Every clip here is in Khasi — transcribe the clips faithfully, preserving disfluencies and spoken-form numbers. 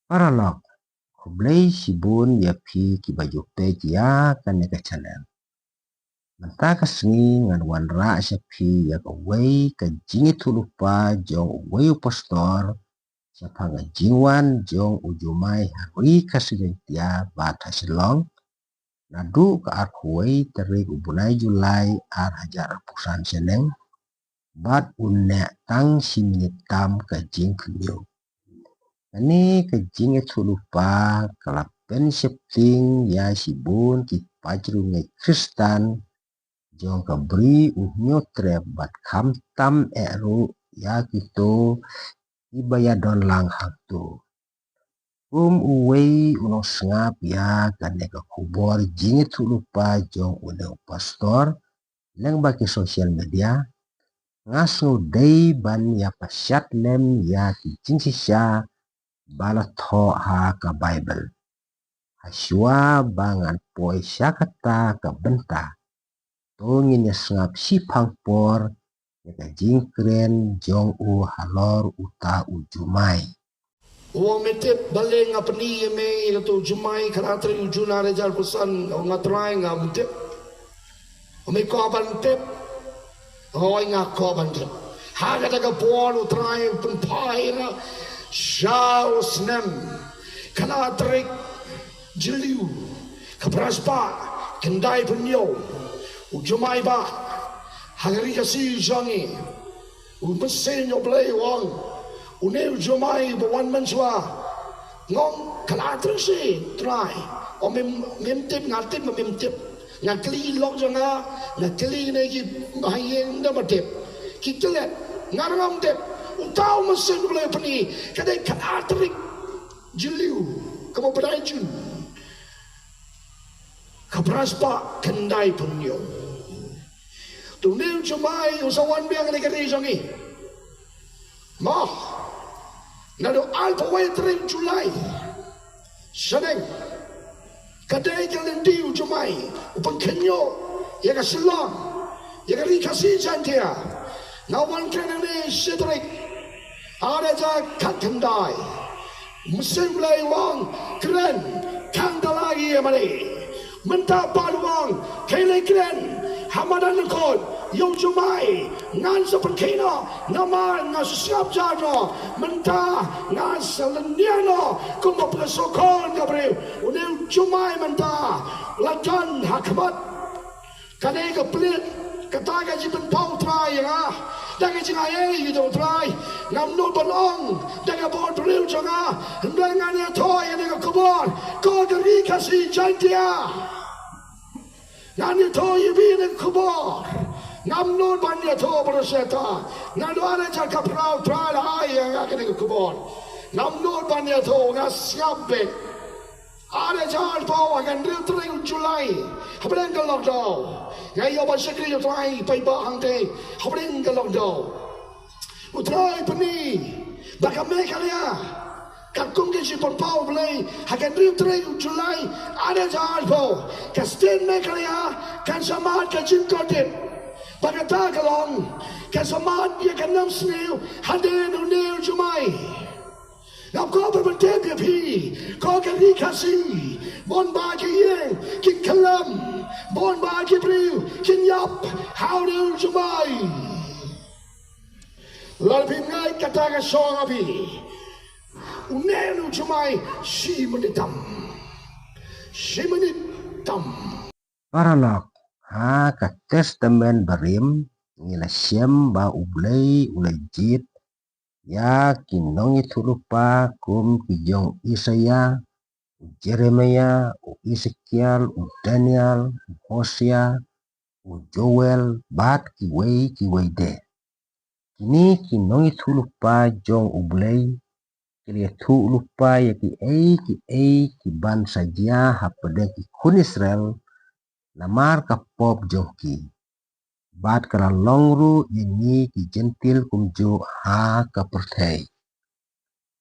Paralok, khublei shibun ïa phi kiba ju peit ïa kane ka channel. Mynta ka sngi ngan wanrah sha phi ïa kawei ka jingïathuhlypa jong uwei u pastor shaphang ka jingwan jong u Jumai ha ri Khasi Jaiñtia bad ha Shillong, naduh ka arphew wei tarik u bnai July ar hajar arphew san shaneng, bad u neh tang shi minit tam ka jingkhynñiuh. Kane ka jingïathuhlypa ka la pynsheptieng ïa shibun ki paidbah Khristan jong ka Bri u Hynñiewtrep bad khamtam eh ruh ïa kito kiba ïadon lang hangto. Kum uwei u nongsngap ïa kane ka khubor jingïathuhlypa jong une u pastor lyngba ki social media, nga sngewdei ban ïa pashat lem ïa ki jingshisha ba la thoh ha ka Baibl. Hashwa ba ngan poi sha kata ka bynta, to ngin ïa sngap shiphang por ïa ka jingkren jong u halor uta u Jumai. U ong me tip balei nga pyni ïa me ïa uta u Jumai khatar u Jun ar hajar arphew san, nga Trai ngam tip. Me kwah ban tip? Hooid nga kwah ban tip. Ha kata ka por u Trai u pynphai ïa nga sha u snem khatar tarik Jylliew, ka phra spah khyndai phew hynñiew, u Jumai ba ha ka ri Khasi jong ngi. U mynsiem U Blei u ong, une u Jumai ba wan mynshuwa. Nga ong khatar shi Trai. Ong mem, mem tip, nga tip ma mem tip. Nga kylli lok jong nga, nga kylli ne ki ba ha ïing, ym da ba tip. Ki klet, nga ruh ngam tip. Uta u mynsiem U Blei u pyni, ka dei khatar tarik Jylliew, kaba bnai Jun, ka phra spah khyndai phew hynñiew. Te une u Jumai u sa wan biang ha ka ri jong ngi. Mo, naduh arphew wei tarik July shaneng, ka dei ka lynti u Jumai u pynkhynñiuh ïa ka Shillong, ïa ka ri Khasi Jaiñtia. Nga wan kren hangne shi tarik ar hajar khatkhyndai. Mynsiem U Blei u ong, kren, khang da la ïa mane. Mynta pat u ong, khie leit kren ha madan lyngkot ïa u Jumai. Ngan sa pynkhie noh, namar nga sngap jar noh. Mynta ngan sa lynñiar noh kumba pynshongkun ka briew. Une u Jumai mynta la don ha khmat. Kane ka pynleit, kata ka jingpynpaw Trai ïa nga. Da ka jingai ei ïa u Trai. Ngam nud ban ong da ka bor briew jong nga. Hynrei ngan ïathuh ïa kane ka khubor, ko ka ri Khasi Jaiñtia. Ngan ïathuh ïa phi kane ka khubor. Ngam nud ban ïathuh bad u Soitan. Naduh ar hajar khatphra u Trai u la ai ïa nga kane ka khubor. Ngam nud ban ïathuh, nga sngap beit. Ar hajar arphew, ha ka hynriew tarik u July, hapdeng ka lockdown. Nga ïoh ban shakri ïa u Trai paidbah hangtei hapdeng ka lockdown. U Trai u pyni ba ka Meghalaya, katkum ka jingpynpaw U Blei, ha ka hynriew tarik u July ar hajar arphew, ka state Meghalaya kan sa mad ka jingkordit. Bad kata ka long, kan sa mad ïa ka nemsniew hadien une u Jumai. Ngam kwah ban pyntip ïa phi, ko ka ri Khasi, bun ba ki ïing ki khlem, bun ba ki briew kin ïap ha une u Jumai. Lada phim ngeit kata nga shong ha phi. Une u Jumai shi minit tam. Shi minit tam. Paralok, ha ka Testament Barim ngi la shem ba U Blei u la jied ïa ki nongïathuhlypa kum ki jong u Isaïah, u Jeremiah, u Esekiel, u Daniel, u Hosea, u Joel, bad kiwei kiwei de. Kine ki nongïathuhlypa jong U Blei ki la ïathuhlypa ïa kiei kiei ki ban sa jia hapdeng ki khun Israel namar ka pop jong ki. Bad ka la long ruh ïa ngi ki Jentil kumjuh ha ka pyrthei.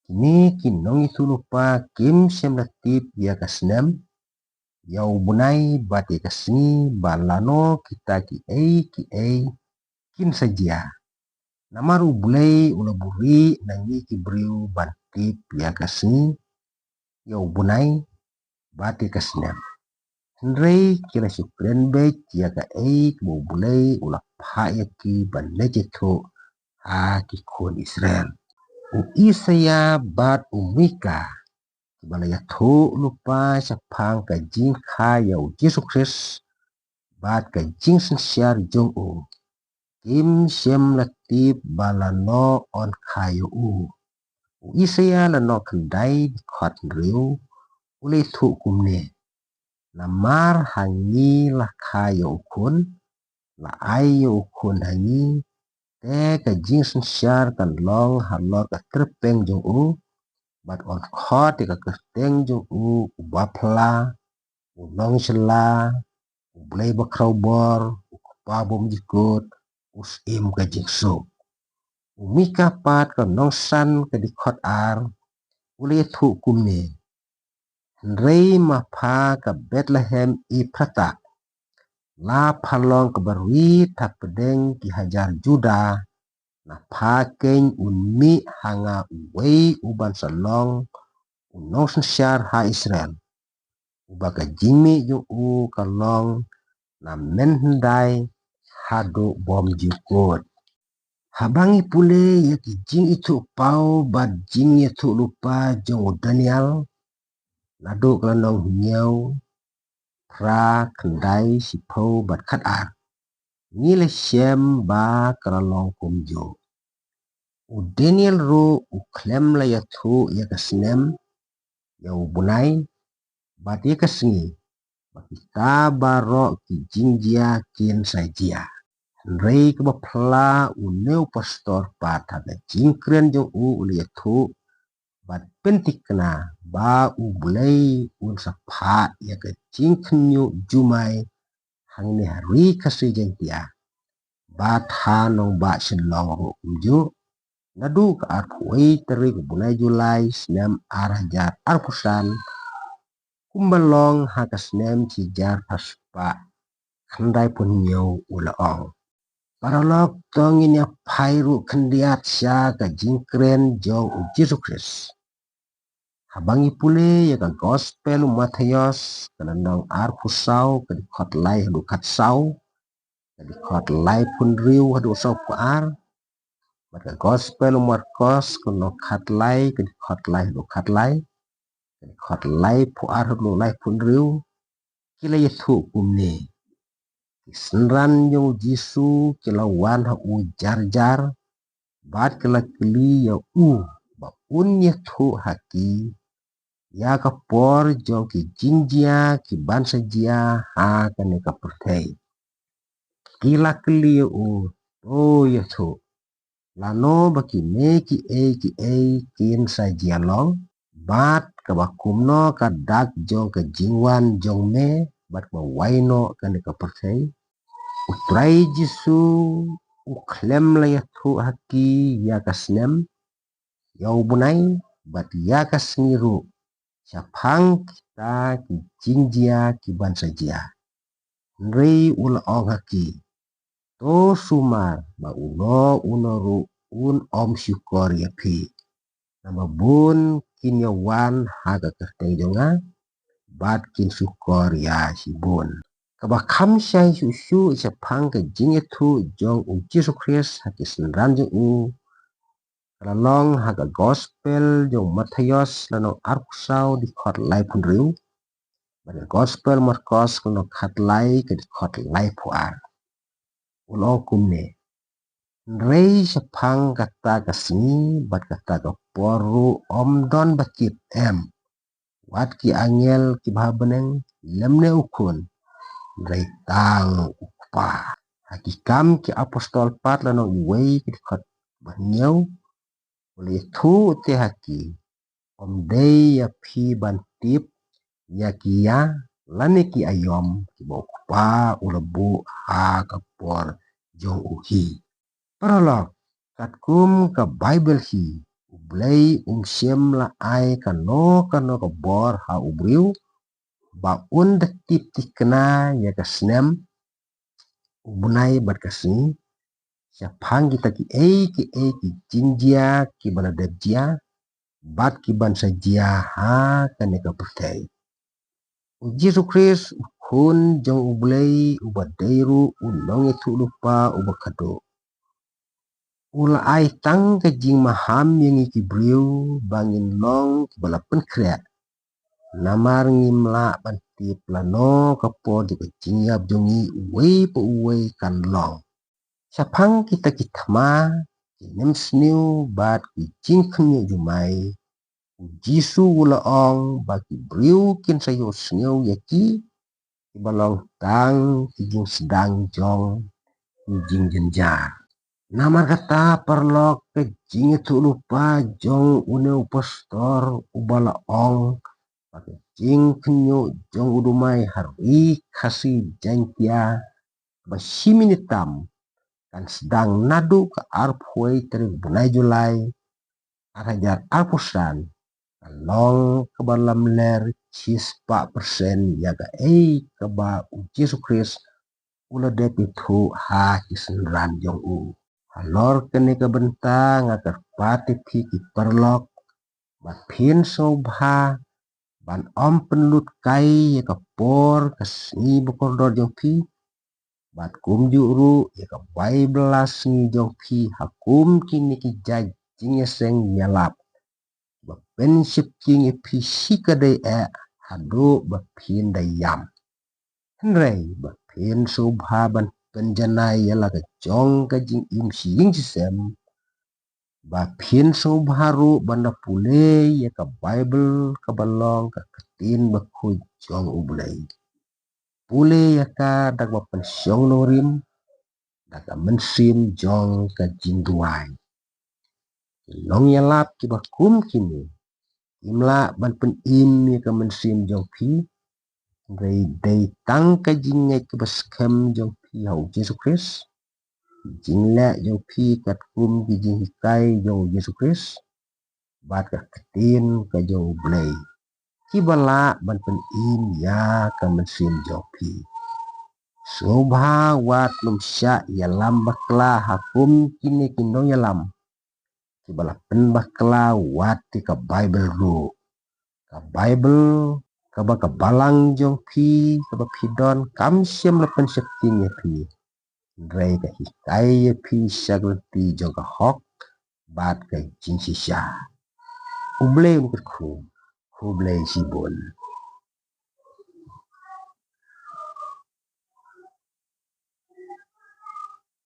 Kine ki nongïathuhlypa kim shym la tip ïa ka snem, ïa u bnai bad ïa ka sngi ba lano kita kiei kiei kin sa jia. Namar U Blei u la buhrieh na ngi ki briew ban tip ïa ka sngi, ïa u bnai bad ïa ka snem. Hynrei ki la shu kren beit ïa kaei kaba U Blei u la phah ïa ki ban leit ïathuh ha ki khun Israel. U Isaïah bad u Mika, kiba la ïathuh lypa shaphang ka jingkha ïa U Jisu Khrist bad ka jingsynshar jong u, kim shym la tip ba lano yn kha ïa u. U Isaïah lynnong khyndai dkhot hynriew u la ïathuh kumne: Namar ha ngi la kha ïa u khun, la ai ïa u khun ha ngi, te ka jingsynshar kan long halor ka tyrpeng jong u, bad yn khot ïa ka kyrteng jong u Uba Phylla, U Nongshylla, U Blei Bakhrawbor, U Kpa Bymjukut, U Syiem ka Jingsuk. U Mika pat ka lynnong san ka dkhot ar u la ïathuh kumne: Hynrei ma pha ka Bethlehem Ephrathah, la pha long kaba rit hapdeng ki hajar Judah, na pha keiñ un mih ha nga uwei uban sa long u nongsynshar ha Israel, uba ka jingmih jong u ka long na mynhyndai haduh bymjukut. Haba ngi pule ïa ki jingithuhpaw bad jingïathuhlypa jong u Daniel, naduh ka lynnong hynñiew, phra, khyndai, shiphew bad khatar, ngi la shem ba ka la long kumjuh. U Daniel ruh u khlem la ïathuh ïa ka snem, ïa u bnai bad ïa ka sngi, ba kita baroh ki jingjia kin sa jia. Hynrei kaba phylla une u pastor pat ha ka jingkren jong u u la ïathuh bad pynthikna ba U Blei un sa phah ïa ka jingkhynñiuh jumai hangne ha Ri Khasi Jaiñtia, bad ha Nongbah Shillong ruh kumjuh, naduh ka arphew wei tarik u bnai July snem ar hajar arphew san, kumba long ha ka snem shi hajar phra spah khyndai phew hynñiew, u la ong. Paralok, to ngin ïa phai ruh khyndiat sha ka jingkren jong U Jisu Khrist. Haba ngi pule ïa ka Gospel u Mathaios, ka lynnong arphew saw, ka dkhot lai haduh khatsaw, ka dkhot laiphew hynriew haduh sawphew ar, bad ka Gospel u Markos, ka lynnong khatlai, ka dkhot lai haduh khatlai, ka dkhot laiphew ar haduh laiphew hynriew, ki la ïathuh kumne: Ki synran jong U Jisu ki la wan ha u jar jar, bad ki la kylli ïa u ba un ïathuh ha ki ïa ka por jong ki jingjia kiban sa jia ha kane ka pyrthei. Ki la kylli ïa u: To ïathuh, lano ba kine kiei kiei kin sa jia long? Bad kaba kumno ka dak jong ka jingwan jong me, bad kaba wai noh kane ka pyrthei? U Trai Jisu u khlem la ïathuh ha ki ïa ka snem, ïa u bnai, bad ïa ka sngi ruh, shaphang kita ki jingjia kiban sa jia. Hynrei u la ong ha ki: To sumar ba uno uno ruh un ym shukor ïa phi. Namar bun kin ïa wan ha ka kyrteng jong nga, bad kin shukor ïa shibun. Kaba kham shai shuh shuh shaphang ka jingïathuh jong U Jisu Khrist ha ki synran jong u, ka la long ha ka Gospel jong u Mathaios, lynnong arphew saw, dkhot laiphew hynriew, bad ka Gospel Markos, lynnong khatlai, ka dkhot laiphew ar. U la ong kumne: Hynrei shaphang kata ka sngi bad kata ka por ruh ym don ba tip, em, wat ki angel kiba ha bneng, lymne u Khun, hynrei tang u Kpa. Ha Ki Kam Ki Apostol pat, lynnong uwei, ka dkhot ba hynñiew, u la ïathuh te ha ki: Ym dei ïa phi ban tip ïa ki ïa lane ki aïom kiba u Kpa u la buh ha ka por jong u hi. Paralok, katkum ka Baibl hi, U Blei um shym la ai kano kano ka bor ha u briew ba un da tip thikna ïa ka snem, u bnai bad ka sngi, shaphang kita kiei kiei ki jingjia kiba la dep jia bad kiban sa jia ha kane ka pyrthei. U Jisu Khrist, u Khun jong U Blei, uba dei ruh u nongïathuhlypa uba khadduh, u la ai tang ka jingmaham ïa ngi ki briew ba ngin long kiba la pynkhreh. Namar ngim lah ban tip lano ka por jong ka jingïap jong ngi uwei pa uwei kan long. Shaphang kita ki thma, ki nemsniew bad ki jingkhynñiuh jumai, u Jisu u la ong ba ki briew kin sa ïohsngew ïa ki, kiba long tang ki jingsdang jong ki jingjynjar. Namar kata paralok, ka jingïathuhlypa jong une u pastor uba la ong ba ka jingkhynñiuh jong u Dumai ha ri Khasi Jaiñtia ba shi minit tam kan sdang naduh ka arphew tarik bnai July ar hajar arphew san, ka long kaba lamler shispah persen ïa kaei kaba u Jisu Khrist u la dep ïathuh ha ki synran jong u. Halor kane ka bynta nga kyrpad ïa phi ki paralok ba phin sngewbha ban ym pynlut kai ïa ka por ka sngi bakordor jong phi, bad kumjuh ruh ïa ka bai bylla sngi jong phi ha kum kine ki jait jingïaseng ïalap ba pynsheptieng ïa phi shikatdei eh haduh ba phin da ïam. Hynrei ba phin sngewbha ban pynjanai ïa la ka jong ka jingim shi ïing shi sem, ba phin sngewbha ruh ban da pule ïa ka Baibl kaba long ka Ktien Bakhuid jong U Blei. Pule ïa ka da kaba pynshong nongrim da ka mynsiem jong ka jingduwai. Ki nongïalap kiba kum kine kim lah ban pynim ïa ka mynsiem jong phi, hynrei dei tang ka jingngeit kaba skhem jong phi ha U Jisu Khrist, ki jingleh jong phi katkum ki jinghikai jong U Jisu Khrist, bad ka Ktien ka jong U Blei, kiba lah ban pynim ïa ka mynsiem jong phi. Sngewbha wat nym shah ïalam bakla ha kum kine ki nongïalam kiba la pynbakla wat ïa ka Baibl ruh. Ka Baibl kaba ka balang jong phi kaba phi don kam shym la pynsheptieng ïa phi, hynrei ka hikai ïa phi sha ka lynti jong ka hok bad ka jingshisha. U Blei un kyrkhu. Khublei shibun.